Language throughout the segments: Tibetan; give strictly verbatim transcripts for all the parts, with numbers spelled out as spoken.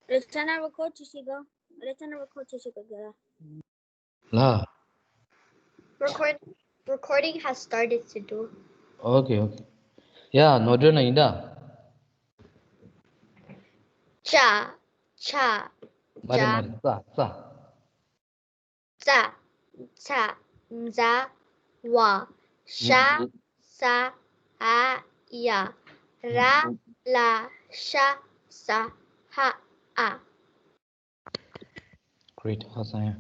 རེ་ཆ་ན་རི་ཁོཌ་བྱེད་ཤེས་གོ། རེ་ཆ་ན་རི་ཁོཌ་བྱེད་ཤེས་གོ་ག་ར། ལ། Record, recording has started, Sidhu. Okay, okay. ཡ་ནོར་འགྲོ་ན་ཡིན་ད། ཅ། ཆ། མ་རེད་མ་རེད་ཙ་ཙ། ཙ། ཚ། ཛ། ཝ། ཤ། ས། ཧ། ཡ། ར། ལ། ཤ། ས། ཧ། ཨ། Great. ཧ་སང་ཡ།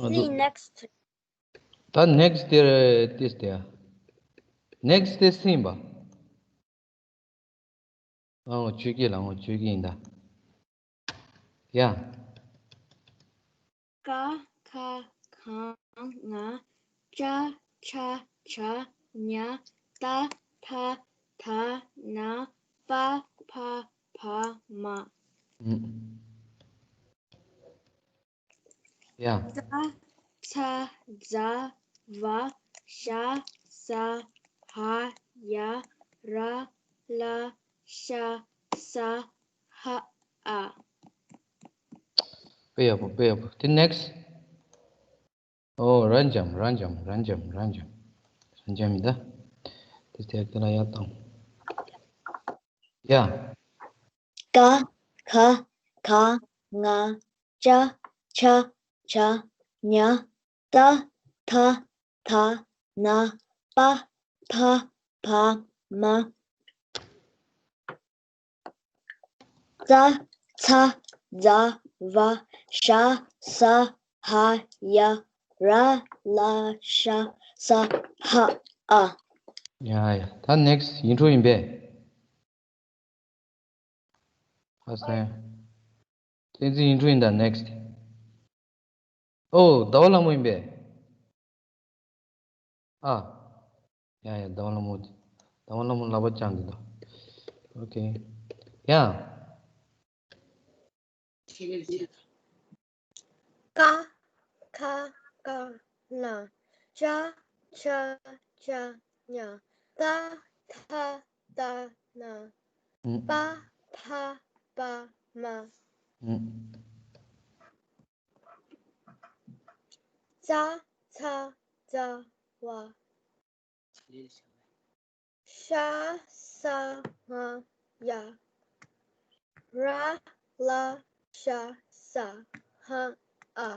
See next. ད་next དེ་ཏིས་དེ། next དེ་སིན་པ། ཨང་ཆོས་སྐད་ལ་ཨང་ཆོས་སྐད་ཡིན་ད། ཡ། ཀ་ཁ་ག་ང་ཅ་ཆ་ཇ་ཉ་ཏ་ཐ་ད་ན་པ་ཕ་བ་མ། ཡ། ཙ་ཚ་ཛ་ཝ་ཤ་ས་ཧ་ཡ་ར་ལ་ཤ་ས་ཧ་ཨ། དཔེ་ཡག་པོ་དཔེ་ཡག་པོ་དེ་next. ཨོ་རན་ཇམ་རན་ཇམ་རན་ཇམ་རན་ཇམ་རན་ཇམ་ཡིན་ད། དེ་དེ་དེ་ལ་ཡག་དང་། ཡ། ཀ་ཁ་ག་ང་ཅ་ཆ་ཇ་ཉ་ཏ་ཐ་ད་ན་པ་ཕ་བ་མ། ཙ་ཚ་ཛ་ཝ་ཤ་ས་ཧ་ཡ་ར་ལ་ཤ་ས་ཧ་ཨ། ཡ་ཡ་ད་next ཡིན་འཕྲོ་ཡིན་པས། ཧ་སང་ཡ། བསྟན་འཛིན་ཡིན་འཕྲོ་ཡིན་ད་next. ཨོ་ཟླ་བ་ལྷ་མོ་ཡིན་པས། ཨ། ཡ་ཡ་ཟླ་བ་ལྷ་མོ། ཟླ་བ་ལྷ་མོ་ལག་པ་བརྐྱངས་འདུག་ད། ཨོ་ཁེ། ཡ། ཀ་ཁ་ག་ང་ཅ་ཆ་ཇ་ཉ་ཏ་ཐ་ད་ན་པ་ཕ་བ་མ། ཙ་ཚ་ཛ་ཝ་ཤ་ས་ཧ་ཡ་ར་ལ་ཤ་ས་ཧ་ཨ།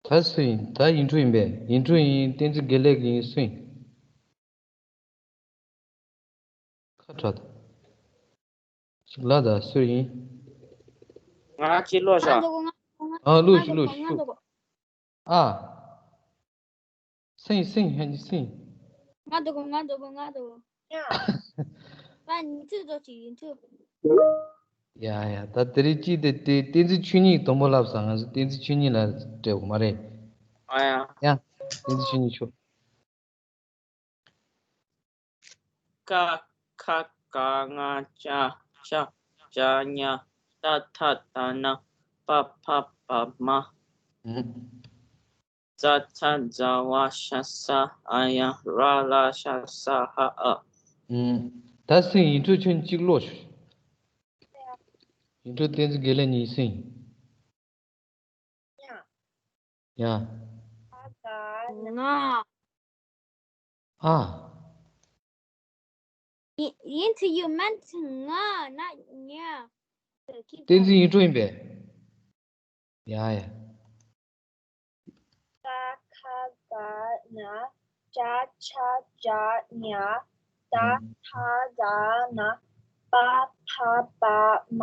ད་སུ་ཡིན་ད་ཡིན་འཕྲོ་ཡིན་པས། ཡིན་འཕྲོ་ཡིན། བསྟན་འཛིན་དགེ་ལེགས་ཡིན། སུ་ཡིན། ཁ་བྲལ་ད། ཅིག་ལ་ད་སུ་ཡིན། ང་ཅི་ལོ་ཤ། ཨ་ལུ་ཤི་ལུ་ཤི་ཤུ། ཨ། སིང་སིང་ཧན་སིང་། ང་འདུག་གོ་ང་འདུག་གོ་ང་འདུག་གོ་ང་ཉི་ཚེ་ཙོ་ཅིག་ཡིན་ཐུབ། ཡ་ཡ་ད་དེ་རིང་ཅི་དེ་དེ་བསྟན་འཛིན་ཆོས་ཉིད་དུམ་བུ་ལབ་ས། ང་ཚོ་བསྟན་འཛིན་ཆོས་ཉིད་ལ་སྤྲད་དགོས་མ་རེད། ཨ་ཡ། ཡ། བསྟན་འཛིན་ཆོས་ཉིད་ཆོ། ཀ་ཁ་ག་ང་ཅ་ཆ་ཇ་ཉ་ཏ་ཐ་ད་ན་པ་ཕ་བ་མ། ཙ་ཚ་ཛ་ཝ་ཤ་ས་ཨ་ཡ་ར་ལ་ཤ་ས་ཧ་ཨ། ད་སིང་ཡིན་འཕྲོ་ཁྱོད་གཅིག་ལོ་ཤོག་ཡིན་འཕྲོ་བསྟན་འཛིན་དགེ་ལེགས་གཉིས་སིང་། ཡ། ང་ཨ། ཡིན་ཚེ་you meant ང་ན་ཉ། བསྟན་འཛིན་ཡིན་འཕྲོ་ཡིན་པས། ཡ་ཡ། ཀ་ཁ་ག་ང་ཅ་ཆ་ཇ་ཉ་ཏ་ཐ་ད་ན་པ་ཕ་བ་མ།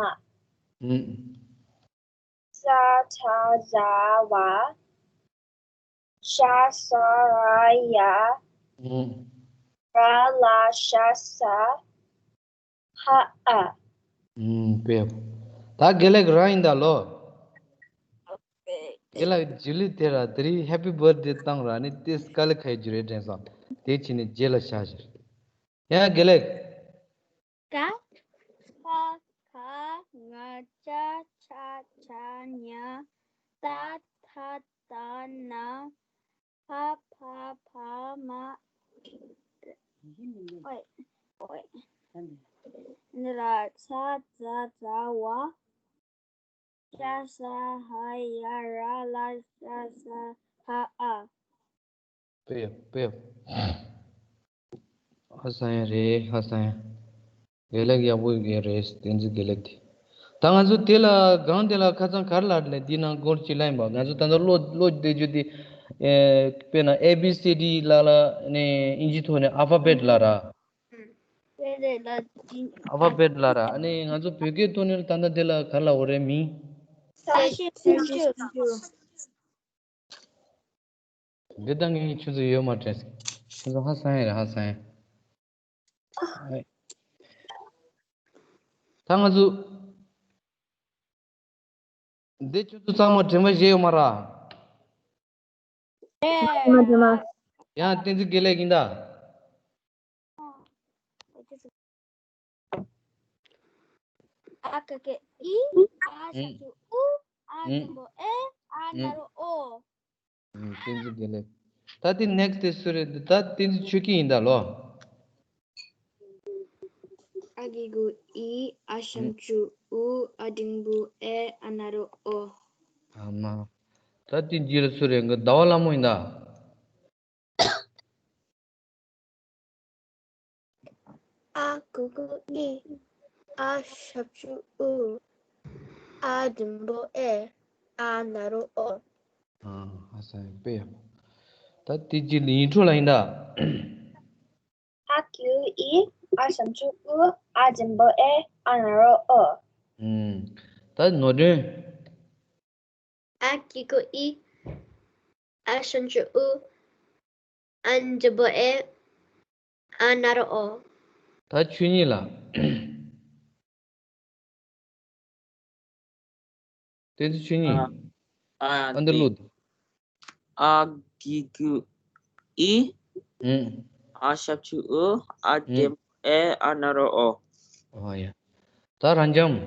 ཙ་ཚ་ཛ་ཝ་ཤ་ས་ཧ་ཡ་ར་ལ་ཤ་ས་ཧ་ཨ། ཨུམ། དཔེ་ཡག་པོ། ད་དགེ་ལེགས་རང་ཡིན་ད་ལོ། དགེ་ལེགས་རྗེས་ལུས་དེ་ར་དེ་རིང་happy birthday བཏང་ར་ནི་ཏེ་དཀའ་ལས་ཁག་རྒྱུ་རེད་དྲན་སོང་། དེ་ཕྱིན་ནས་རྗེས་ལ་བཞག་ཞིག་ཡ་དགེ་ལེགས། ཀ་ཁ་ག་ང་ཅ་ཆ་ཇ་ཉ་ཏ་ཐ་ད་ན་ཕ་ཕ་བ་མ། ར་ཚ་ཛ་ཛ་ཝ། ཤ་ས་ཧ་ཡ་ར་ལ་ཤ་ས་ཧ་ཨ། དཔེ་ཡག་དཔེ་ཡག་ཧ་སང་ཡ་རེད། ཧ་སང་ཡ། དགེ་ལེགས། ཡག་པོ་ཡོད་རེད། བསྟན་འཛིན་དགེ་ལེགས་དེ། ད་ང་ཚོ་དེ་ལ་སྒང་དེ་ལ་ཁ་སང་ག་རེ་ལབ་ལས་འདི་ནང་སྐོར་ཅིག་ལབ་ཡིན་པ། ང་ཚོ་ད་ལྟ་བློ་བློ་བདེ་རྒྱུ་དེ། ཨེ། དཔེར་ན་ཨེ་བི་སི་ཌི་ལ་ལ་ནས་ཨིན་ཇི་ཐོག་ནས་ཨལ་ཕ་བེཊ་ལ་ར། ཨལ་ཕ་བེཊ་ལ་ར། ཨ་ནི་ང་ཚོ་བོད་སྐད་ཐོག་ནས་ད་ལྟ་དེ་ལ་ག་རེ་ལབ་དགོས་རེད་མིང་། ས་ཤ་ས་ཤ། འདི་ལྟ་ངའི་ཆུ་ཚོད་ཡོད་མ་དྲན། ཁྱོད་ཚོ་ཧ་སང་ཡ་རེད། ཧ་སང་ཡ། ད་ང་ཚོ་འདི་ཁྱོད་ཚོ་ཚང་མ་དྲན་པ་བཞེས་ཡོད་མ་ར། ཡང་བསྟན་འཛིན་དགེ་ལེགས་ཡིན་ད། ཨ་ག་གི་ཨི། ཨ་ཞབས་ཀྱུ་ཨུ། ཨ་འགྲེང་བུ་ཨེ། ཨ་ན་རོ་ཨོ། ཨུ། བསྟན་འཛིན་དགེ་ལེགས། ད་དེ་ནེག་སི་དེ་སུ་རེད། ད་བསྟན་འཛིན་ཆོས་སྐྱིད་ཡིན་ད་ལོ། ཨ་གི་གུ་ཨི། ཨ་ཞབས་ཀྱུ་ཨུ། ཨ་འགྲེང་བུ་ཨེ། ཨ་ན་རོ་ཨོ། ཨ་མ། ད་དེ་རྗེས་ལ་སུ་རེད། ཟླ་བ་ལྷ་མོ་ཡིན་ད། ཨ་གི་གུ་ཨི། ཨ་ཞབས་ཀྱུ་ཨུ། ཨ་འགྲེང་བུ་ཨེ། ཨ་ན་རོ་ཨོ། ཨ་ཧ་སང་ཡ། དཔེ་ཡག་པོ། ད་དེ་རྗེས་ལ་ཡིན་ཁྲོ་ལ་ཡིན་ད། ཨ་གི་གུ་ཨི། ཨ་ཞབས་ཀྱུ་ཨུ། ཨ་འགྲེང་བུ་ཨེ། ཨ་ན་རོ་ཨོ། ཨུམ། ད་ནོར་སྒྲོན། ཨ་གི་གུ་ཨི། ཨ་ཞབས་ཀྱུ་ཨུ། ཨ་འགྲེང་བུ་ཨེ། ཨ་ན་རོ་ཨོ། ད་ཆོས་ཉིད་ལ། བསྟན་འཛིན་ཆོས་ཉིད། ཨ། ཨ། ཨ་འདི་ཀློག་དང་། ཨ་གི་གུ་ཨི། ཨུམ། ཨ་ཞབས་ཀྱུ་ཨུ། ཨ་འགྲེང་བུ་ཨེ། ཨ་ན་རོ་ཨོ། ཨ་ཡ། ད་རབ་འབྱམས།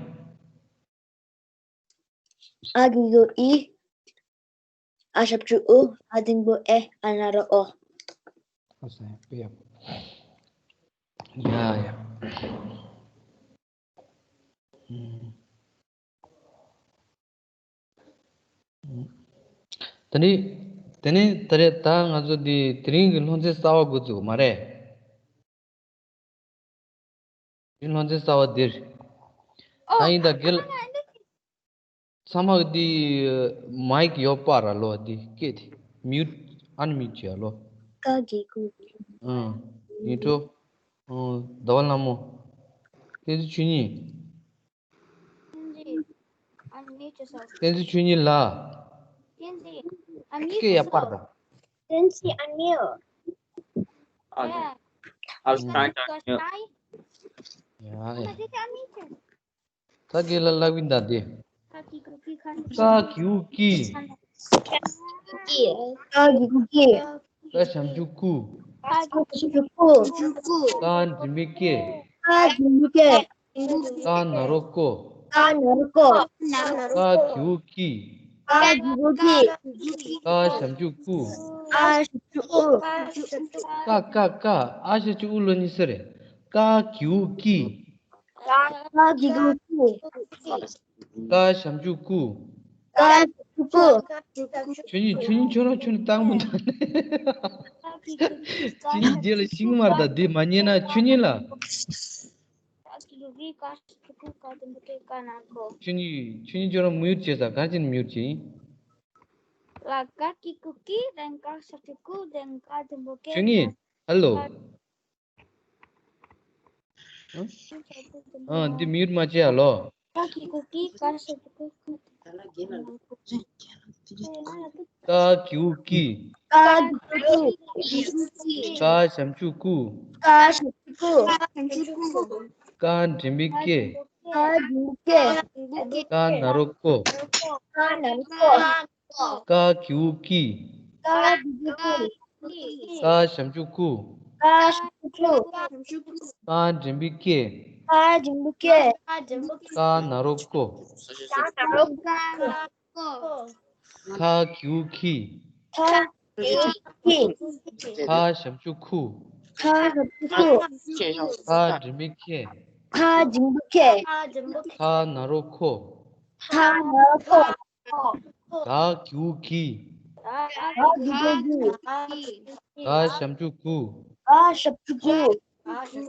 ཨ་གི་གུ་ཨི། ཨ་ཞབས་ཀྱུ་ཨུ། ཨ་འགྲེང་བུ་ཨེ། ཨ་ན་རོ་ཨོ། ཨ་སང་ཡ། དཔེ་ཡག་པོ། ཡ་ཡ། ཨུམ། ཨུམ། དེ་ནས་དེ་ནས་ད་རེས་ད་ང་ཚོ་འདི་དེ་རིང་གི་སློབ་ཚན་གསར་པ་འགོ་བཙུགས་མ་རེད། འདི་སློབ་ཚན་གསར་པ་འདིར། ད་ཡིན་ད་དགེ་ལ། ཚང་མ་འདི་མའིག་ཡོད་པ་ར་ལོ། འདི་སྐད་དེ་མིའུཊ་ཨན་མིའུཊ་བྱས་ལོ། ཀ་གི་གུ། ཨང་། ཡིན་འགྲོ། ཨང་། ཟླ་བ་ལྷ་མོ། བསྟན་འཛིན་ཆོས་ཉིད། བསྟན་འཛིན་ཨན་མིའུཊ་བྱས་སོང་། བསྟན་འཛིན་ཆོས་ཉིད་ལགས། བསྟན་འཛིན་ཨན་མིའུཊ་བྱས་སོང་། སྐད་ཡར་སྤར་དང་། བསྟན་འཛིན་ཨན་མིའུཊ། ཨ། ཨ། ཡ་ཡ། ད་དགེ་ལ་ལག་པིན་ད་དེ། ཀ་གི་གུ་ཀི། ཀ་གི་གུ་ཀི། ཀ་ཞབས་ཀྱུ་ཀུ། ཀ་ཞབས་ཀྱུ་ཀུ། ཀ་འགྲེང་བུ་ཀེ། ཀ་འགྲེང་བུ་ཀེ། ཀ་ན་རོ་ཀོ། ཀ་ན་རོ་ཀོ། ཀ་གི་གུ་ཀི། ཀ་གི་གུ་ཀི། ཀ་ཞབས་ཀྱུ་ཀུ། ཀ་ཞབས་ཀྱུ་ཀུ། ཀ་ཀ་ཀ། ཨ་ཞབས་ཀྱུ་ཨུ་ལོ་གཉིས་སུ་རེད། ཀ་གི་གུ་ཀི། ཀ་གི་གུ་ཀི། ཀ་ཞབས་ཀྱུ་ཀུ། ཀ་ཞབས་ཀྱུ་ཀུ། ཆོས་ཉིད། ཆོས་ཉིད་ཁྱོད་རང་ཁྱོད་ནི་བཏང་མི་འདུག་ཆོས་ཉིད་རྗེས་ལ་ཤིང་མར་དང་འདི་མ་ཉན་ན་ཆོས་ཉིད་ལ། ཆོས་ཉིད། ཆོས་ཉིད་ཁྱོད་རང་མིའུཊ་བྱས་ས་ག་ཅིན་མིའུཊ་བྱས་ཡིན། ལ་ཀ་གི་གུ་ཀི། དེན་ཀ་ཞབས་ཀྱུ་ཀུ། དེན་ཀ་འགྲེང་བུ་ཀེ། ཆོས་ཉིད། ཧེ་ལོ། ཨ། འདི་མིའུཊ་མ་བྱེད་ཨ་ལོ། ཀ་གི་གུ་ཀི། ཀ་ཞབས་ཀྱུ་ཀུ། ཀ་གི་གུ་ཀི། ཀ་གི་གུ་ཀི། ཀ་ཞབས་ཀྱུ་ཀུ། ཀ་ཞབས་ཀྱུ་ཀུ། ཀ་འགྲེང་བུ་ཀེ། ཀ་འགྲེང་བུ་ཀེ། ཀ་ན་རོ་ཀོ། ཀ་ན་རོ་ཀོ། ཀ་གི་གུ་ཀི། ཀ་གི་གུ་ཀི། ཀ་ཞབས་ཀྱུ་ཀུ། ཀ་ཞབས་ཀྱུ་ཀུ། ཀ་འགྲེང་བུ་ཀེ། ཀ་འགྲེང་བུ་ཀེ། ཀ་ན་རོ་ཀོ། ཀ་ན་རོ་ཀོ། ཁ་གི་གུ་ཁི། ཁ་གི་གུ་ཁི། ཁ་ཞབས་ཀྱུ་ཁུ། ཁ་ཞབས་ཀྱུ་ཁུ། ཁ་འགྲེང་བུ་ཁེ། ཁ་འགྲེང་བུ་ཁེ། ཁ་ན་རོ་ཁོ། ཁ་ན་རོ་ཁོ། ག་གི་གུ་གི། ག་གི་གུ་གི། ག་ཞབས་ཀྱུ་གུ། ག་ཞབས་ཀྱུ་གུ།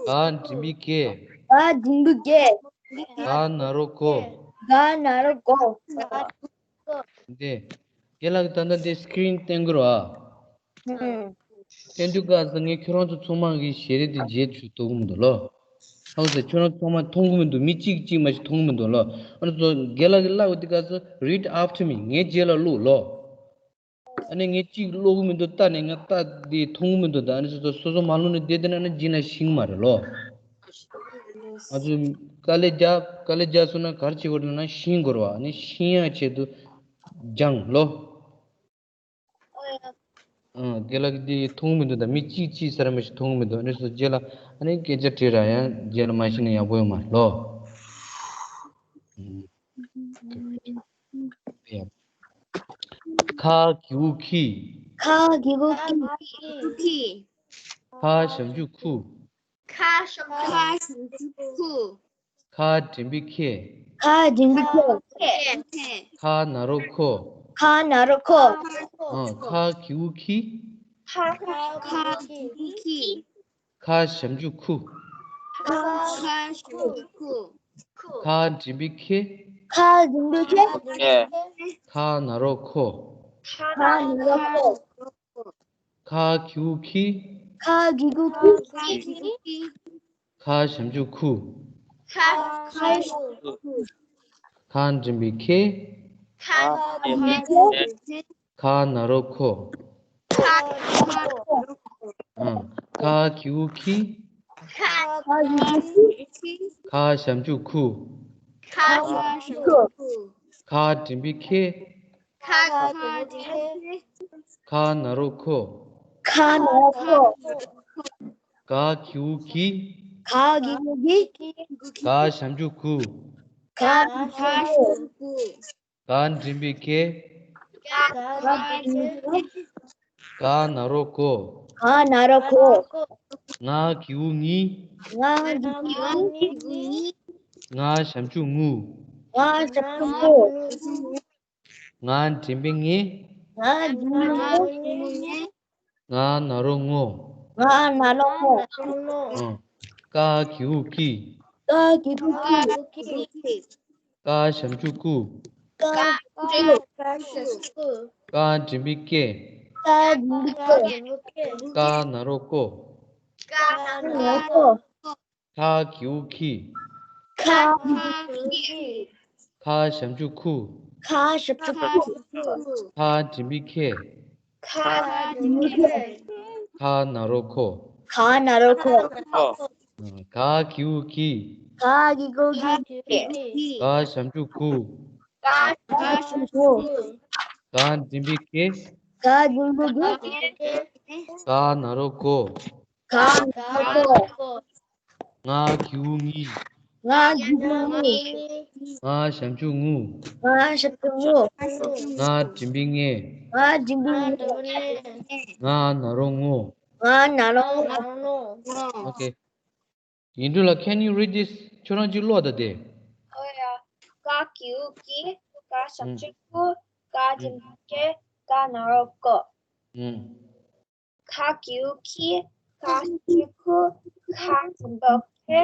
ག་འགྲེང་བུ་གེ། ག་འགྲེང་བུ་གེ། ག་ན་རོ་གོ། ག་ན་རོ་གོ། འདི། རྒན་ལགས་ད་ལྟ་འདི་སི་ཀི་རིན་བསྟན་དགོས་ར། ཨ། བསྟན་དུས་སྐབས་སུ་ངས་ཁྱོད་རང་ཚོ་ཚང་མ་གི་ཞལ་རས་དེ་བརྗེད་ཆུ་ཐུབ་ཀྱི་མི་འདུག་ལོ། ཧང་སེ་ཁྱོད་རང་ཚང་མ་མཐོང་གི་མི་འདུག་མི་གཅིག་གཅིག་མ་ཞིག་མཐོང་གི་མི་འདུག་ལོ། ཨ་ནི་ཚོ་རྒན་ལགས་ཀྱིས་ཀློག་དུས་སྐབས་སུ་read after me ངའི་རྗེས་ལ་ཀློག་ལོ། ཨ་ནི་ངས་གཅིག་ཀློག་གི་མི་འདུག་ལྟ་ནས་ང་ལྟ་དེ་མཐོང་གི་མི་འདུག་ད་ཨ་ནི་སོ་སོ་སོ་སོ་མ་ཀློག་ནས་བསྡད་བསྡད་ན་ནི་རྗེས་ན་ཤེས་ཀྱི་མ་རེད་ལོ། ང་ཚོས་དཀའ་ལས་རྒྱག་དཀའ་ལས་རྒྱག་སོང་ན་ག་རེ་བྱེད་དགོས་རེད་ལབ་ན་ཤེས་དགོས་རེད་བ། ཨ་ནི་ཤེས་ཡག་ཆེད་དུ་སྦྱངས་ལོ། ཨ། རྒན་ལགས་ཀྱིས་འདི་མཐོང་གི་མི་འདུག་ད་མི་གཅིག་གཅིག་ཟེར་མ་ཞིག་མཐོང་གི་མི་འདུག་ཨ་ནི་སོ་རྗེས་ལ་ཨ་ནི་སྐད་ཆ་དྲིས་ར་ཡང་རྗེས་ལ་མ་ཤེས་ན་ཡག་པོ་ཡོད་མ་རེད་ལོ། ཨ། ཁ་གི་གུ་ཁི། ཁ་གི་གུ་ཁི། ཁ་ཞབས་ཀྱུ་ཁུ། ཁ་ཞབས་ཀྱུ་ཁུ། ཁ་འགྲེང་བུ་ཁེ། ཁ་འགྲེང་བུ་ཁེ། ཁ་ན་རོ་ཁོ། ཁ་ན་རོ་ཁོ། ཨ། ཁ་གི་གུ་ཁི། ཁ་གི་གུ་ཁི། ཁ་ཞབས་ཀྱུ་ཁུ། ཁ་ཞབས་ཀྱུ་ཁུ། ཁ་འགྲེང་བུ་ཁེ། ཁ་འགྲེང་བུ་ཁེ། ཁ་ན་རོ་ཁོ། ཁ་ན་རོ་ཁོ། ཁ་གི་གུ་ཁི། ཁ་གི་གུ་ཁི། ཁ་ཞབས་ཀྱུ་ཁུ། ཁ་ཞབས་ཀྱུ་ཁུ། ཁ་འགྲེང་བུ་ཁེ། ཁ་འགྲེང་བུ་ཁེ། ཁ་ན་རོ་ཁོ། ཁ་ན་རོ་ཁོ། ཨ། ཁ་གི་གུ་ཁི། ཁ་གི་གུ་ཁི། ཁ་ཞབས་ཀྱུ་ཁུ། ཁ་ཞབས་ཀྱུ་ཁུ། ཁ་འགྲེང་བུ་ཁེ། ཁ་འགྲེང་བུ་ཁེ། ཁ་ན་རོ་ཁོ། ཁ་ན་རོ་ཁོ། ག་གི་གུ་གི། ག་གི་གུ་གི། ག་ཞབས་ཀྱུ་གུ། ག་ཞབས་ཀྱུ་གུ། ག་འགྲེང་བུ་གེ། ག་འགྲེང་བུ་གེ། ག་ན་རོ་གོ། ག་ན་རོ་གོ། ང་གི་གུ་ངི། ང་གི་གུ་ངི། ང་ཞབས་ཀྱུ་ངུ། ང་ཞབས་ཀྱུ་ངུ། ང་འགྲེང་བུ་ངེ། ང་འགྲེང་བུ་ངེ། ང་ན་རོ་ངོ། ང་ན་རོ་ངོ། ཨ། ཀ་གི་གུ་ཀི། ཀ་གི་གུ་ཀི། ཀ་ཞབས་ཀྱུ་ཀུ། ཀ་ཀུ། ཀ་འགྲེང་བུ་ཀེ། ཀ་འགྲེང་བུ་ཀེ། ཀ་ན་རོ་ཀོ། ཀ་ན་རོ་ཀོ། ཁ་གི་གུ་ཁི། ཁ་གི་གུ་ཁི། ཁ་ཞབས་ཀྱུ་ཁུ། ཁ་ཞབས་ཀྱུ་ཁུ། ཁ་འགྲེང་བུ་ཁེ། ཁ་འགྲེང་བུ་ཁེ། ཁ་ན་རོ་ཁོ། ཁ་ན་རོ་ཁོ། ག་གི་གུ་གི། ག་གི་གུ་གི། ག་ཞབས་ཀྱུ་གུ། ག་ཞབས་ཀྱུ་གུ། ག་འགྲེང་བུ་གེ། ག་འགྲེང་བུ་གེ། ག་ན་རོ་གོ། ག་ན་རོ་གོ། ང་གི་གུ་ངི། ང་གི་གུ་ངི། ང་ཞབས་ཀྱུ་ངུ། ང་ཞབས་ཀྱུ་ངུ། ང་འགྲེང་བུ་ངེ། ང་འགྲེང་བུ་ངེ། ང་ན་རོ་ངོ། ང་ན་རོ་ངོ། Okay. ཡིན་འགྲུལ་ལགས། Can you read this? ཁྱོད་རང་ཅིག་ཀློག་དང་དེ། ཨོ་ཡ། ག་གི་གུ་གི། ག་ཞབས་ཀྱུ་གུ། ག་འགྲེང་བུ་གེ། ག་ན་རོ་གོ། ཨུམ། ཁ་གི་གུ་ཁི། ཁ་ཞབས་ཀྱུ་ཁུ། ཁ་འགྲེང་བུ་ཁེ།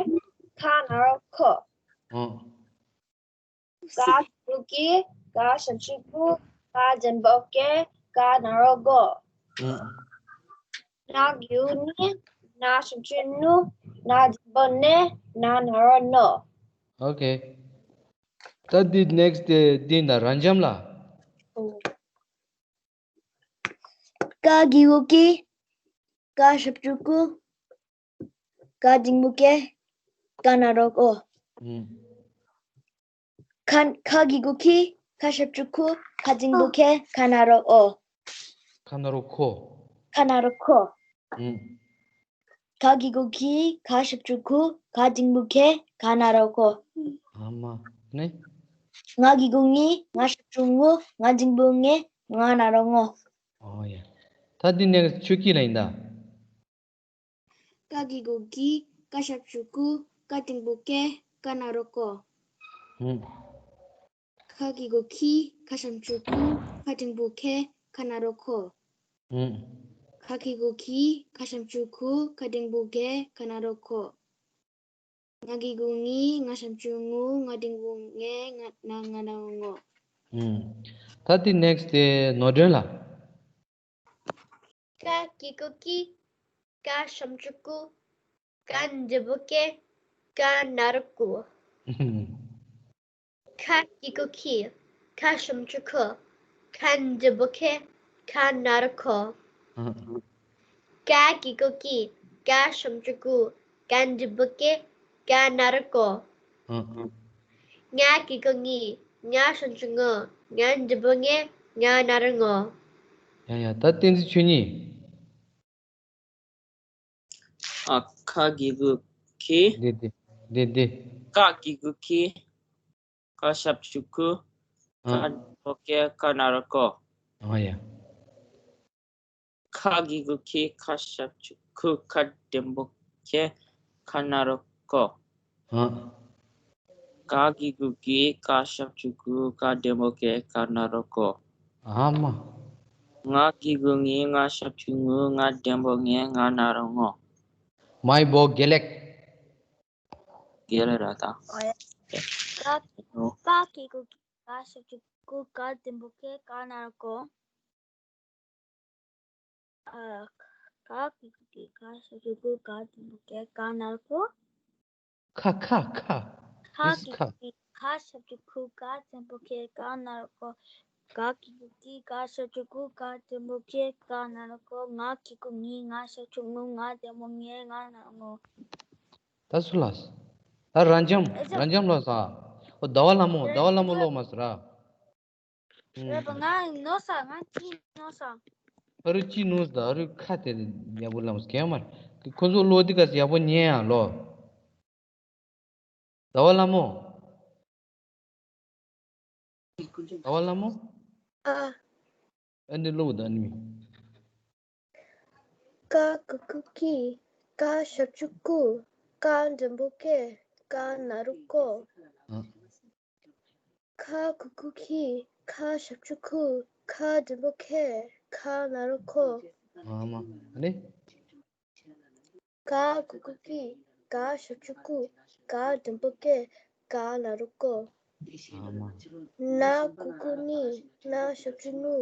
ཁ་ན་རོ་ཁོ། ཨོ། ག་གི་གུ་གི། ག་ཞབས་ཀྱུ་གུ། ག་འགྲེང་བུ་གེ། ག་ན་རོ་གོ། ཨོ། ན་གི་གུ་ནི། ན་ཞབས་ཀྱུ་ནུ། ན་འགྲེང་བུ་ནེ། ན་ན་རོ་ནོ། Okay. ད་འདི་next དེ་འདི་ན་རབ་འབྱམས་ལ། ཀ་གི་གུ་ཀི། ག་ཞབས་ཀྱུ་ཀུ། ག་འགྲེང་བུ་ཀེ། ག་ན་རོ་ཀོ། ཨུམ། ཁ་ཁ་གི་གུ་ཁི། ག་ཞབས་ཀྱུ་ཁུ། ག་འགྲེང་བུ་ཁེ། ག་ན་རོ་ཨོ། ག་ན་རོ་ཁོ། ག་ན་རོ་ཁོ། ཨུམ། ག་གི་གུ་གི། ག་ཞབས་ཀྱུ་གུ། ག་འགྲེང་བུ་གེ། ག་ན་རོ་གོ། ཨ་མ། ནི། ང་གི་གུ་ངི། ང་ཞབས་ཀྱུ་ངུ། ང་འགྲེང་བུ་ངེ། ང་ན་རོ་ངོ། ཨོ་ཡ། ད་འདི་ནས་ཆོས་སྐྱིད་ལ་ཡིན་ད། ག་གི་གུ་གི། ག་ཞབས་ཀྱུ་གུ། ཀ་འགྲེང་བུ་ཀེ། ཀ་ན་རོ་ཀོ། ཧུམ། ཁ་གི་གུ་ཁི། ཁ་ཞབས་ཀྱུ་ཁུ། ཁ་འགྲེང་བུ་ཁེ། ཁ་ན་རོ་ཁོ། ཧུམ། ཁ་གི་གུ་ཁི། ཁ་ཞབས་ཀྱུ་ཁུ། ཁ་འགྲེང་བུ་ཁེ། ཁ་ན་རོ་ཁོ། ང་གི་གུ་ངི། ང་ཞབས་ཀྱུ་ངུ། ང་འགྲེང་བུ་ངེ། ང་ན་ང་ན་ངོ། ཧུམ། ད་དེ་ནེགསི་དེ་ནོར་སྒྲོན་ལགས། ཀ་གི་གུ་ཀི། ཀ་ཞབས་ཀྱུ་ཀུ། ཀ་འགྲེང་བུ་ཀེ། ཀ་ན་རོ་ཀུ། ཧུམ། ཁ་གི་གུ་ཁི། ཁ་ཞབས་ཀྱུ་ཁུ། ཁ་འགྲེང་བུ་ཁེ། ཁ་ན་རོ་ཁོ། ཧུམ། ཀ་གི་གུ་ཀི། ཀ་ཞབས་ཀྱུ་ཀུ། ཀ་འགྲེང་བུ་ཀེ། ཀ་ན་རོ་ཀོ། ཧུམ། ང་གི་གུ་ངི། ང་ཞབས་ཀྱུ་ངུ། ང་འགྲེང་བུ་ངེ། ང་ན་རོ་ངོ། ཡ་ཡ། ད་བསྟན་འཛིན་ཆོས་ཉིད། ཨ། ཁ་གི་གུ་ཁི། འདི་འདི། འདི་འདི། ཀ་གི་གུ་ཁི། ཁ་ཞབས་ཀྱུ་ཁུ། ཨ། ཁ་འགྲེང་བུ་ཀེ། ཁ་ན་རོ་ཀོ། ཨ་ཡ། ཁ་གི་གུ་ཁི། ཁ་ཞབས་ཀྱུ་ཁུ། ཁ་འགྲེང་བུ་ཁེ། ཁ་ན་རོ་ཀོ། ཨ། ཀ་གི་གུ་ཀི། ཀ་ཞབས་ཀྱུ་ཀུ། ཀ་འགྲེང་བུ་ཀེ། ཀ་ན་རོ་ཀོ། ཨ་མ། ང་གི་གུ་ངི། ང་ཞབས་ཀྱུ་ངུ། ང་འགྲེང་བུ་ངེ། ང་ན་རོ་ངོ། མའི་བོ་དགེ་ལེགས། དགེ་ལེགས་ར་ད། ཨོ་ཡ། ཀ་ཀ་གི་གུ་ཀི། ཀ་ཞབས་ཀྱུ་ཀུ། ཀ་འགྲེང་བུ་ཀེ། ཀ་ན་རོ་ཀོ། ཨ། ཀ་གི་གུ་ཀི། ཀ་ཞབས་ཀྱུ་ཀུ། ཀ་འགྲེང་བུ་ཀེ། ཀ་ན་རོ་ཀོ། ཁ་ཁ་ཁ། ཁ་ཡིས་གི་ཁ། གུ་ཀི། ཁ་ཞབས་ཀྱུ་ཁུ། ཁ་འགྲེང་བུ་ཁེ། ཁ་ན་རོ་ཀོ། ག་གི་གུ་གི། ག་ཞབས་ཀྱུ་གུ། ག་འགྲེང་བུ་གེ། ཀ་ན་རོ་ཀོ། ང་གི་གུ་ངི། ང་ཞབས་ཀྱུ་ངུ། ང་འགྲེང་བུ་ངེ། ང་ན་རོ་ངོ། ད་སུ་ལ། ད་རབ་འབྱམས། ཨེ་ཅོ། རབ་འབྱམས་ལ་ས། ཨོ་ཟླ་བ་ལྷ་མོ། ཟླ་བ་ལྷ་མོ་ཀློག་མ་ཟེར་ར། རེད་པ། ང་ནོར་ས། ང་ཅི་ནོར་ས། ཨ་རུ་ཅི་ནོར་ད། ཨ་རུ་ཁ་དེ་ཡག་པོ་ལམ་སྐྱེ་མར། ཁོ་ཚོ་ལོ་འདི་ག་ཡག་པོ་ཉན་ཡང་ལོ། ཟླ་བ་ལྷ་མོ། ཟླ་བ་ལྷ་མོ། ཨ། ཨ་འདི་ལོ་ད་ནི་མི། ཀ་གི་གུ་གི། ག་ཞབས་ཀྱུ་གུ། ག་འགྲེང་བུ་གེ། ཀ་ན་རོ་ཀོ། ཨ། ཁ་གི་གུ་གི། ཁ་ཞབས་ཀྱུ་ཁུ། ཁ་འགྲེང་བུ་ཁེ། ཁ་ན་རོ་ཁོ། ཨ་མ། ཨ་ནི། ག་གི་གུ་གི། ག་ཞབས་ཀྱུ་གུ། ག་འགྲེང་བུ་གེ། ག་ན་རོ་ཀོ། ཨ་མ། ན་གི་གུ་ནི། ན་ཞབས་ཀྱུ་ནུ།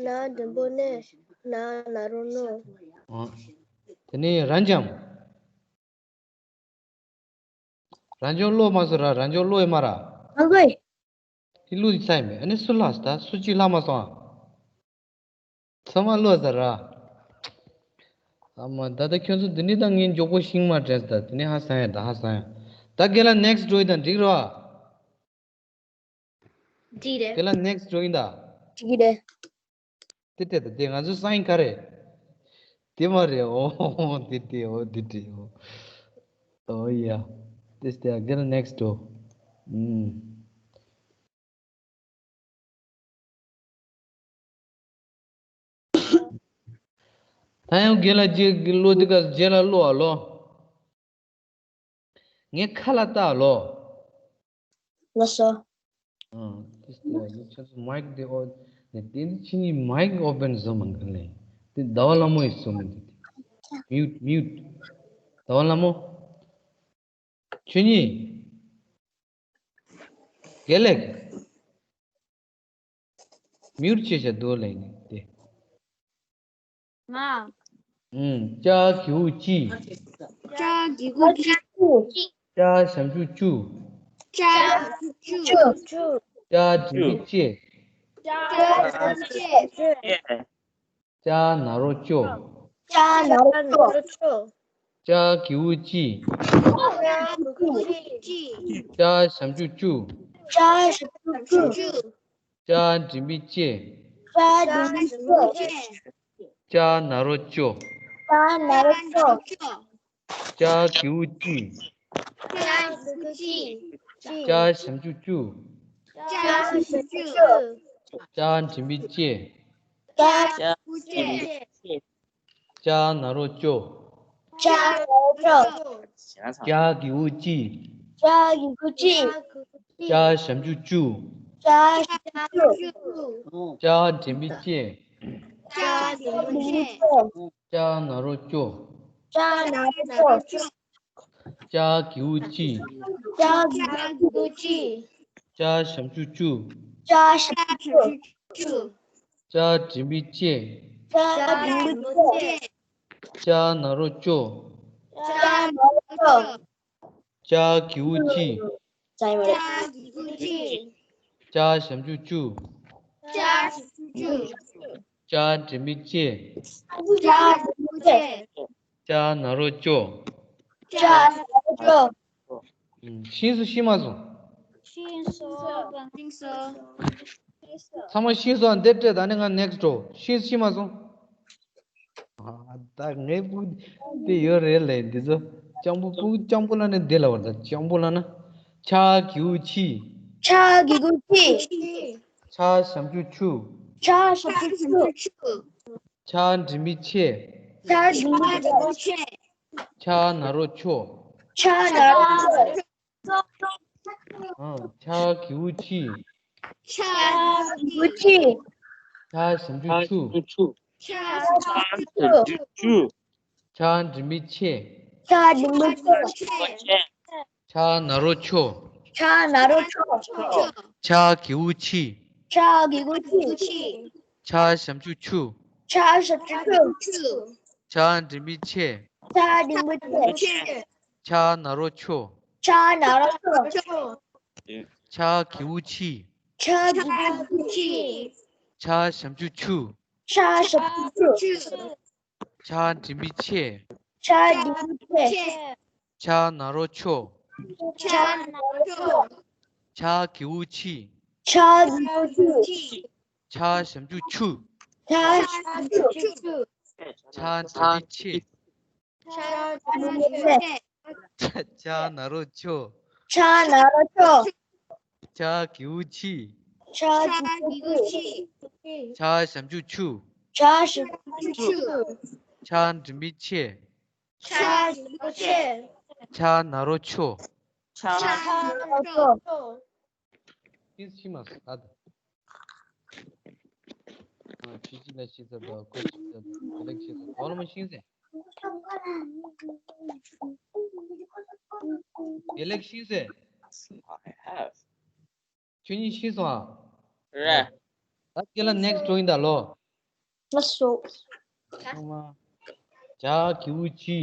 ན་འགྲེང་བུ་ནེ། ན་ན་རོ་ནོ། ཨ། དེ་ནས་རབ་འབྱམས། རབ་འབྱམས་ཀློག་མ་སོང་ར། རབ་འབྱམས་ཀློག་ཡོད་མ་ར། མ་དགོས། དེ་ཀློག་ཡིན་ས་ཡིན་པས། ཨ་ནི་སུ་ལྷག་ད། སུ་གཅིག་ལྷག་མ་སོང་ཨ། ཚང་མ་ཀློག་ཟེར་ར། ཨ་མ། ད་ལྟ་ཁྱོད་ཚོ་འདི་ནི་ད་ངས་མགྱོགས་པོ་ཤིང་མ་དྲན་ད། དེ་ནི་ཧ་སང་ཡ། ད་ཧ་སང་ཡ། ད་རྒན་ལགས་ནེགསི་འགྲོ་ཡི་ད། འགྲིག་རོ། འགྲིག་རེད། རྒན་ལགས་ནེགསི་འགྲོ་ཡིན་ད། འགྲིག་རེད། དེ་དེ་དེ་ང་ཚོ་སང་ཡིན་ག་རེད། དེ་མ་རེད། ཨོ་དེ་དེ། ཨོ་དེ་དེ། ཨོ་ཨོ་ཡ། དེ་དེ་རྒན་ལགས་ནེགསི་འགྲོ། ཨུམ། ད་ཡང་རྒན་ལགས་རྗེས་ཀློག་དེ་ག་རྗེས་ལ་ཀློག་ཨ་ལོ། ངས་ཁ་ལ་བལྟ་ཨ་ལོ། ལགས་སོ། ཨང་། དེ་ལྟར་ཁྱོད་ཚོ་མའིཀ་དེ་ཨོ། ནས་དེ་ནི་ཕྱི་ཉིན་མའིཀ་ཨོ་པན་བཟོ་མ་གི་ལེ། དེ་ཟླ་བ་ལྷ་མོ་ཡིས་བཟོ་མི་འདུག་མིའུཊ། མིའུཊ། ཟླ་བ་ལྷ་མོ། ཆོས་ཉིད། དགེ་ལེགས། མིའུཊ་བྱས་བྱས་འདུག་ལེ་ནི་དེ། ང་། ཨུམ། ཅ་གི་གུ་ཅི། ཅ་གི་གུ་ཅི། ཅ་ཞབས་ཀྱུ་ཅུ། ཅ་ཞབས་ཀྱུ་ཅུ། ཅ་འགྲེང་བུ་ཅེ། ཅ་འགྲེང་བུ་ཅེ། ཅ་ན་རོ་ཅོ། ཅ་ན་རོ་ཅོ། ཅ་གི་གུ་ཅི། ཅ་ཞབས་ཀྱུ་ཅུ། ཅ་ཞབས་ཀྱུ་ཅུ། ཅ་འགྲེང་བུ་ཅེ། ཅ་འགྲེང་བུ་ཅེ། ཅ་ན་རོ་ཅོ། ཅ་ན་རོ་ཅོ། ཅ་གི་གུ་ཅི། ཅ་གི་གུ་ཅི། ཅ་ཞབས་ཀྱུ་ཅུ། ཅ་ཞབས་ཀྱུ་ཅུ། ཅ་འགྲེང་བུ་ཅེ། ཅ་འགྲེང་བུ་ཅེ། ཅ་ན་རོ་ཅོ། ཅ་ན་རོ་ ལྕགས། ཇ་གི་གུ་ཅི། ཇ་གི་གུ་ཅི། ཇ་ཞབས་ཀྱུ་ཅུ། ཇ་ཞབས་ཀྱུ་ཅུ། ཇ་འགྲེང་བུ་ཅེ། ཇ་འགྲེང་བུ་ཅེ། ཇ་ན་རོ་ཅོ། ཇ་ན་རོ་ཅོ། ཇ་གི་གུ་ཅི། ཇ་གི་གུ་ཅི། ཇ་ཞབས་ཀྱུ་ཅུ། ཇ་ཞབས་ཀྱུ་ཅུ། ཇ་འགྲེང་བུ་ཅེ། ཇ་འགྲེང་བུ་ཅེ། ཇ་ན་རོ་ཅོ། ཇ་ན་རོ་ཅོ། ཇ་གི་གུ་ཅི། ཇ་གི་གུ་ཅི། ཇ་ཞབས་ཀྱུ་ཅུ། ཇ་ཞབས་ཀྱུ་ཅུ། ཇ་འགྲེང་བུ་ཅེ། ཇ་འགྲེང་བུ་ཅེ། ཇ་ན་རོ་ཅོ། ཇ་ན་རོ་ཅོ། ཤེས་སོང་ཤེས་མ་སོང་། ཤེས་སོང་། ཤེས་སོང་། ཚང་མ་ཤེས་སོང་། འདིར་སྤྲད། ད་ནི་ང་ནེག་སི་ཊི་འགྲོ། ཤེས་སོང་ཤེས་མ་སོང་། ཨ། ད་ངའི་ཕུགས་དེ་ཡོད་རེད་ལས། འདི་ཚོ་སྤྱང་པོ། ཕུགས་སྤྱང་པོ་ལབ་ན་འདི་ལབ་པ་རེད། ད་སྤྱང་པོ་ལབ་ན། ཇ་གི་གུ་ཅི། ཇ་གི་གུ་ཅི། ཇ་ཞབས་ཀྱུ་ཅུ། ཇ་ཞབས་ཀྱུ་ཅུ། ཇ་འགྲེང་བུ་ཅེ། ཇ་འགྲེང་བུ་ཅེ། ཇ་ན་རོ་ཅོ། ཇ་ན་རོ་ཅོ། ཨ། ཇ་གི་གུ་ཅི། ཇ་གི་གུ་ཅི། ཇ་ཞབས་ཀྱུ་ཅུ། ཇ་ཞབས་ཀྱུ་ཅུ། ཇ་འགྲེང་བུ་ཅེ། ཇ་འགྲེང་བུ་ཅེ། ཇ་ན་རོ་ཅོ། ཇ་ན་རོ་ཅོ། ཇ་གི་གུ་ཅི། ཇ་གི་གུ་ཅི། ཇ་ཞབས་ཀྱུ་ཅུ། ཇ་ཞབས་ཀྱུ་ཅུ། ཇ་འགྲེང་བུ་ཅེ། ཇ་འགྲེང་བུ་ཅེ། ཇ་ན་རོ་ཅོ། ཇ་ན་རོ་ཅོ། ཇ་གི་གུ་ཅི། ཇ་གི་གུ་ཅི། ཇ་ཞབས་ཀྱུ་ཅུ། ཇ་ཞབས་ཀྱུ་ཅུ། ཇ་འགྲེང་བུ་ཅེ། ཇ་འགྲེང་བུ་ཅེ། ཇ་ན་རོ་ཅོ། ཇ་ན་རོ་ཅོ། ཇ་གི་གུ་ཅི། ཇ་གི་གུ་ཅི། ཇ་ཞབས་ཀྱུ་ཅུ། ཇ་ཞབས་ཀྱུ་ཅུ། ཇ་འགྲེང་བུ་ཅེ། ཇ་འགྲེང་བུ་ཅེ། ཇ་ན་རོ་ཅོ། ཇ་ན་རོ་ཅོ། ཇ་གི་གུ་ཅི། ཇ་གི་གུ་ཅི། ཇ་ཞབས་ཀྱུ་ཅུ། ཇ་ཞབས་ཀྱུ་ཅུ། ཇ་འགྲེང་བུ་ཅེ། ཇ་འགྲེང་བུ་ཅེ། ཇ་ན་རོ་ཅོ། ཇ་ན་རོ་ཅོ། ཤེས་ཤེས་མ་སོང་། ད་ད། ཨ། ཆུ་ཅི་ལ་ཤེས་ཚར་དང་། ཀོ་ཤེས་ཚར་དང་། དགེ་ལེགས་ཤེས་ཚར། གོ་ལ་མ་ཤེས་ཟེར། དགེ་ལེགས་ཤེས་ཟེར། I have. ཁྱོད་གཉིས་ཤེས་སོང་ཨ། རེད། ད་ཁྱེད་ལ་ནེག་སི་ཊི་འགྲོ་ཡིན་ད་ལོ། ལགས་སོ། ཚང་མ། ཇ་གི་གུ་ཅི།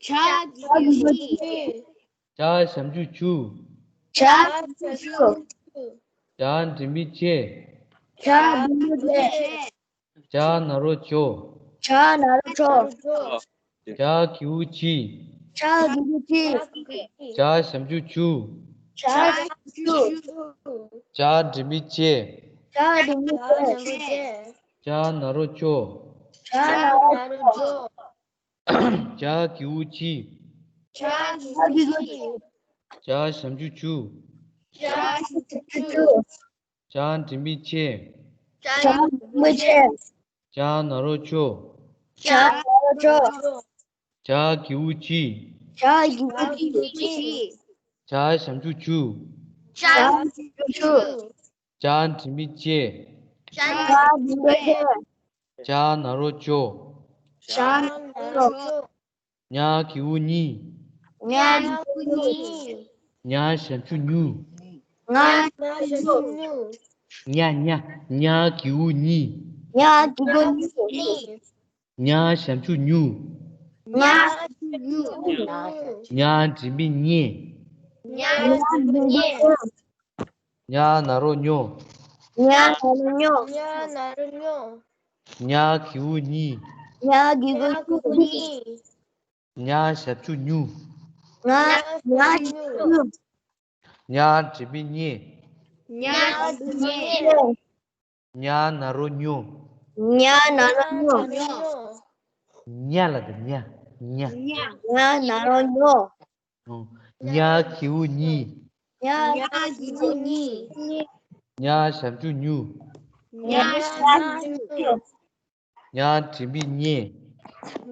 ཇ་གི་གུ་ཅི། ཇ་ཞབས་ཀྱུ་ཅུ། ཇ་ཞབས་ཀྱུ་ཅུ། ཇ་འགྲེང་བུ་ཅེ། ཇ་འགྲེང་བུ་ཅེ། ཇ་ན་རོ་ཅོ། ཇ་ན་རོ་ཅོ། ཇ་གི་གུ་ཅི། ཇ་གི་གུ་ཅི། ཇ་ཞབས་ཀྱུ་ཅུ། ཇ་ཞབས་ཀྱུ་ཅུ། ཇ་འགྲེང་བུ་ཅེ། ཇ་འགྲེང་བུ་ཅེ། ཇ་ན་རོ་ཅོ། ཇ་ན་རོ་ཅོ། ཇ་གི་གུ་ཅི། ཇ་གི་གུ་ཅི། ཇ་ཞབས་ཀྱུ་ཅུ། ཇ་ཞབས་ཀྱུ་ཅུ། ཇ་འགྲེང་བུ་ཅེ། ཇ་འགྲེང་བུ་ཅེ། ཇ་ན་རོ་ཅོ། ཇ་ན་རོ་ཅོ། ཇ་གི་གུ་ཅི། ཇ་གི་གུ་ཅི། ཇ་ཞབས་ཀྱུ་ཅུ། ཇ་ཞབས་ཀྱུ་ཅུ། ཇ་འགྲེང་བུ་ཅེ། ཇ་འགྲེང་བུ་ཅེ། ཇ་ན་རོ་ཅོ། ཇ་ན་རོ་ཅོ། ཉ་གི་གུ་ཉི། ཉ་གི་གུ་ཉི། ཉ་ཞབས་ཀྱུ་ཉུ། ཉ་ཞབས་ཀྱུ་ཉུ། ཉ་ཉ། ཉ་གི་གུ་ཉི། ཉ་གི་གུ་ཉི། ཉ་ཞབས་ཀྱུ་ཉུ། ཉ་ཞབས་ཀྱུ་ཉུ། ཉ་འགྲེང་བུ་ཉེ། ཉ་འགྲེང་བུ་ཉེ། ཉ་ན་རོ་ཉོ། ཉ་ན་རོ་ཉོ། ཉ་ན་རོ་ཉོ། ཉ་གི་གུ་ཉི། ཉ་གི་གུ་ཉི། ཉ་ཞབས་ཀྱུ་ཉུ། ཉ་ཞབས་ཀྱུ་ཉུ། ཉ་འགྲེང་བུ་ཉེ། ཉ་འགྲེང་བུ་ཉེ། ཉ་ན་རོ་ཉོ། ཉ་ན་རོ་ཉོ། ཉ་ལ་དེ་ཉ། ཉ། ཉ་ན་རོ་ཉོ། ཉ་གི་གུ་ཉི། ཉ་གི་གུ་ཉི། ཉ་ཞབས་ཀྱུ་ཉུ། ཉ་ཞབས་ཀྱུ་ཉུ། ཉ་འགྲེང་བུ་ཉེ།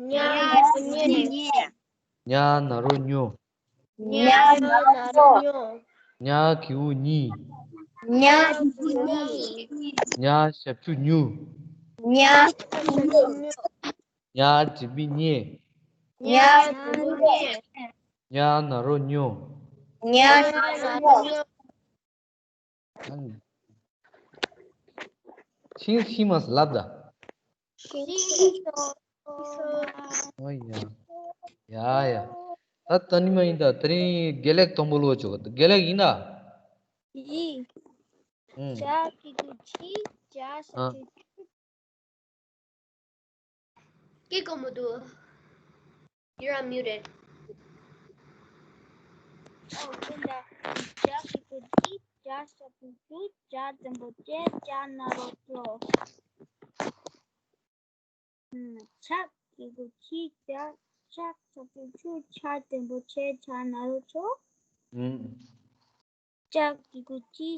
ཉ་འགྲེང་བུ་ཉེ། ཉ་ན་རོ་ཉོ། ཉ་ན་རོ་ཉོ། ཉ་གི་གུ་ཉི། ཉ་གི་གུ་ཉི། ཉ་ཞབས་ཀྱུ་ཉུ། ཉ་ཞབས་ཀྱུ་ཉུ། ཉ་འགྲེང་བུ་ཉེ། ཉ་འགྲེང་བུ་ཉེ། ཉ་ན་རོ་ཉོ། ཉ་ན་རོ་ཉོ། ཤིང་ཤིང་མ་ལབ་ད། ཤིང་ཤོ། ཨོ་ཡ། ཡ་ཡ། ད་ད་ནི་མ་ཡིན་ད། དེ་རིང་དགེ་ལེགས་མཐོན་པོ་ལོ་ཆོག་དགེ་ལེགས་ཡིན་ད། ཡིན། ཨུང་། ཇ་གི་གུ་ཇི། ཇ་ཞབས་ཀྱུ་ཇུ། སྐད་གོ་མི་འདུག You're unmuted. ཨོ་ཀུན་ད། ཇ་གི་གུ་ཇི། ཇ་ཞབས་ཀྱུ་ཇུ། ཇ་འགྲེང་བུ་ཇེ། ཇ་ན་རོ་ཇོ། ཆ་གི་གུ་ཆི། ཇ། ཆ་ཞབས་ཀྱུ་ཆུ། ཆ་འགྲེང་བུ་ཆེ། ཆ་ན་རོ་ཆོ། ཨུང་། ཇ་གི་གུ་ཇི།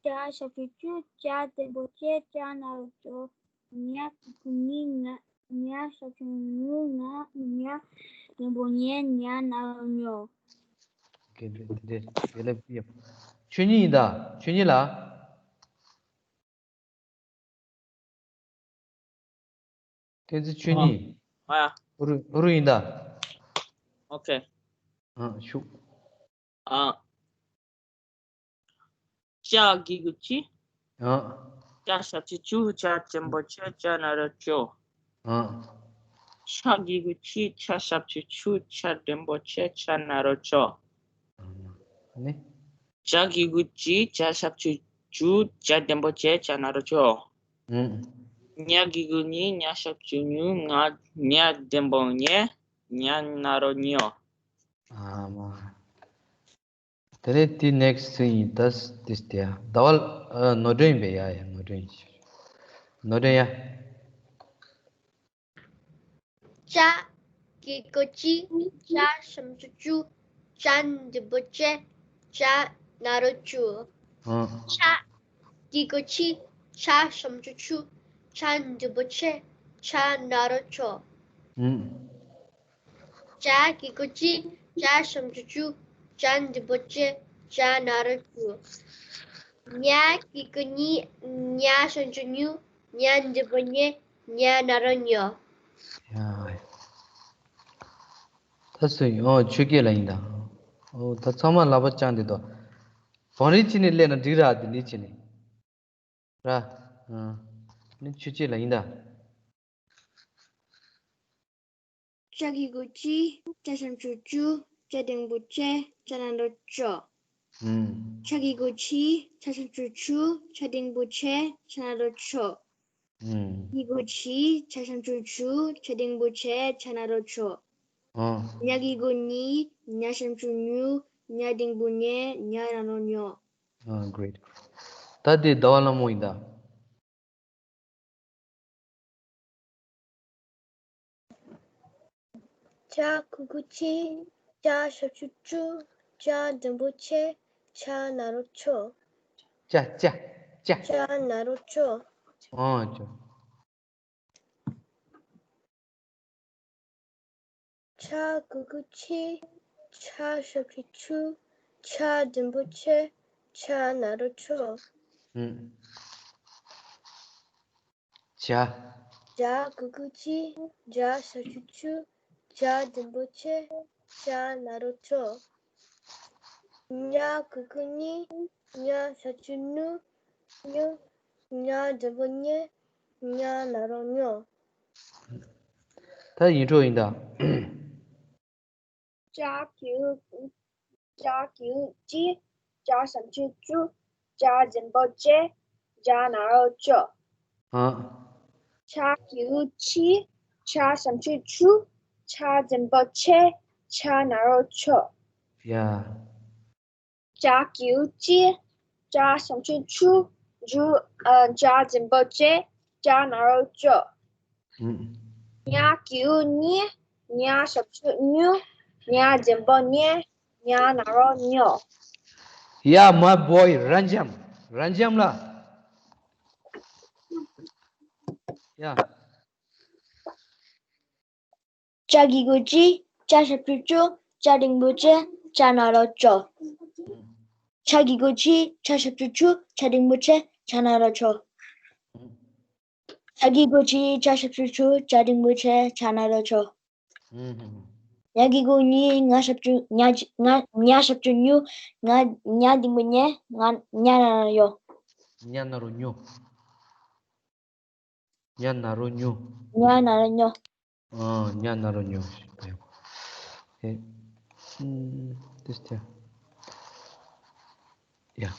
ཇ་ཞབས་ཀྱུ་ཇུ། ཇ་འགྲེང་བུ་ཇེ། ཇ་ན་རོ་ཇོ། ཉ་གི་གུ་ཉི། ཉ། ཉ་ཞབས་ཀྱུ་ཉུ། ཉ། ཉ་འགྲེང་བུ་ཉེ། ཉ་ན་རོ་ཉོ། དགེ་ལེགས་དགེ་ལེགས་དགེ་ལེགས་ཡོད། ཆོས་ཉིད་ཡིན་ད། ཆོས་ཉིད་ལ། བསྟན་འཛིན་ཆོས་ཉིད། ཨ་ཡ། ཨུ་རུ་ཨུ་རུ་ཡིན་ད། ཨོ་ཁེ། ཨ་ཤུག་ཨ། ཇ་གི་གུ་ཇི། ཨ། ཇ་ཞབས་ཀྱུ་ཇུ། ཇ་འགྲེང་བུ་ཇེ། ཇ་ན་རོ་ཇོ། ཨ། ཆ་གི་གུ་ཆི། ཆ་ཞབས་ཀྱུ་ཆུ། ཆ་འགྲེང་བུ་ཆེ། ཆ་ན་རོ་ཇོ། ཨ་ནི། ཇ་གི་གུ་ཇི། ཇ་ཞབས་ཀྱུ་ཇུ། ཇ་འགྲེང་བུ་ཇེ། ཇ་ན་རོ་ཇོ། ཨུང་། ཉ་གི་གུ་ཉི། ཉ་ཞབས་ཀྱུ་ཉུ། ང་། ཉ་འགྲེང་བུ་ཉེ། ཉ་ན་རོ་ཉོ། ཨ་མ། དེ་ནས་དེ་ནེག་སི་ཊི་ཡིན་ད། དེ་དེ་ཡ་ཟླ་བ་ཨ་ནོར་སྒྲོན་ཡིན་པས། ཡ་ཡ་ནོར་སྒྲོན་ཡིན། ནོར་སྒྲོན་ཡ། ཇ་གི་གུ་ཇི། ཇ་ཞབས་ཀྱུ་ཇུ། ཇ་འགྲེང་བུ་ཇེ། ཇ་ན་རོ་ཇུ། ཨ། ཆ་གི་གུ་ཆི། ཆ་ཞབས་ཀྱུ་ཆུ། ཆ་འགྲེང་བུ་ཆེ། ཆ་ན་རོ་ཆོ། ཨུང་། ཇ་གི་གུ་ཇི། ཇ་ཞབས་ཀྱུ་ཇུ། ཇ་འགྲེང་བུ་ཇེ། ཇ་ན་རོ་ཇུ། ཉ་གི་གུ་ཉི། ཉ་ཞབས་ཀྱུ་ཉུ། ཉ་འགྲེང་བུ་ཉེ། ཉ་ན་རོ་ཉོ། ཡ། ད་སུ་ཡིན། ཨོ་ཆོས་སྐྱིད་ལགས་ཡིན་ད། ཨོ་ད་ཚང་མ་ལག་པ་བརྐྱངས་བསྡད་དོ། བང་རིམ་བྱས་ནས་སླེབས་ན་འགྲིག་ར། དེ་འདྲ་བྱས་ནས། ར། ཨ། ནི་ཆོས་སྐྱིད་ལགས་ཡིན་ད། ཇ་གི་གུ་ཇི། ཇ་ཞབས་ཀྱུ་ཇུ། ཇ་འགྲེང་བུ་ཇེ། ཇ་ན་རོ་ཇོ། ཨུང་། ཆ་གི་གུ་ཆི། ཆ་ཞབས་ཀྱུ་ཆུ། ཆ་འགྲེང་བུ་ཆེ། ཆ་ན་རོ་ཆོ། ཨུང་། གི་གུ་ཆི། ཆ་ཞབས་ཀྱུ་ཆུ། ཆ་འགྲེང་བུ་ཆེ། ཆ་ན་རོ་ཆོ། ཨ། ཉ་གི་གུ་ཉི། ཉ་ཞབས་ཀྱུ་ཉུ། ཉ་འགྲེང་བུ་ཉེ། ཉ་ན་རོ་ཉོ། ཨ། གྷི་རེཊ། ད་དེ་ཟླ་བ་ལྷ་མོ་ཡིན་ད། ཇ་གི་གུ་ཇི། ཇ་ཞབས་ཀྱུ་ཇུ། ཇ་འགྲེང་བུ་ཇེ། ཇ་ན་རོ་ཇོ། ཇ་ཇ་ཇ། ཇ་ན་རོ་ཇོ། ཨ་ཇོ། ཇ་གི་གུ་ཇི། ཇ་ཞབས་ཀྱུ་ཇུ། ཇ་འགྲེང་བུ་ཇེ། ཇ་ན་རོ་ཇོ། ཨུམ། ཇ། ཇ་གི་གུ་ཇི། ཇ་ཞབས་ཀྱུ་ཇུ། ཇ་འགྲེང་བུ་ཇེ། ཇ་ན་རོ་ཇོ། ཉ་གི་གུ་ཉི། ཉ་ཞབས་ཀྱུ་ཉུ། ཉ། ཉ་འགྲེང་བུ་ཉེ། ཉ་ན་རོ་ཉོ། ད་ཡིན་འགྲོ་ཡིན་ད། ཇ་གི་གུ། ཇ་གི་གུ་ཇི། ཇ་ཞབས་ཀྱུ་ཇུ། ཇ་འགྲེང་བུ་ཇེ། ཇ་ན་རོ་ཇོ། ཨ། ཇ་གི་གུ་ཇི། ཇ་ཞབས་ཀྱུ་ཇུ། ཇ་འགྲེང་བུ་ཇེ། ཇ་ན་རོ་ཇོ། ཡ། ཇ་གི་གུ་ཇི། ཇ་ཞབས་ཀྱུ་ཇུ། ཇུ། ཨ། ཇ་འགྲེང་བུ་ཇེ། ཇ་ན་རོ་ཇོ། ཨུམ། ཉ་གི་གུ་ཉི། ཉ་ཞབས་ཀྱུ་ཉུ། ཉ་འགྲེང་བུ་ཉེ། ཉ་ན་རོ་ཉོ། Yeah, my boy, ར་འཇམ། ར་འཇམ་ལགས། Yeah. ཇ་གི་གུ་ཇི། ཅ་ཞབས་ཀྱུ་ཅུ། ཅ་འགྲེང་བུ་ཅེ། ཅ་ན་རོ་ཅོ། ཆ་གི་གུ་ཆི། ཆ་ཞབས་ཀྱུ་ཆུ། ཆ་འགྲེང་བུ་ཆེ། ཆ་ན་རོ་ཆོ། ཆ་གི་གུ་ཆི། ཆ་ཞབས་ཀྱུ་ཆུ། ཆ་འགྲེང་བུ་ཆེ། ཆ་ན་རོ་ཆོ། ཉ་གི་གུ་ཉི། ཉ་ཞབས་ཀྱུ་ཉ། ཉ། ཉ་ཞབས་ཀྱུ་ཉུ། ཉ། ཉ་འགྲེང་བུ་ཉེ། ཉ། ཉ་ན་རོ་ཉོ། ཉ་ན་རོ་ཉོ། ཉ་ན་རོ་ཉོ། ཉ་ན་རོ་ཉོ། ཨ། ཉ་ན་རོ་ཉོ། ཨེ། ཨུམ། this there. Yeah.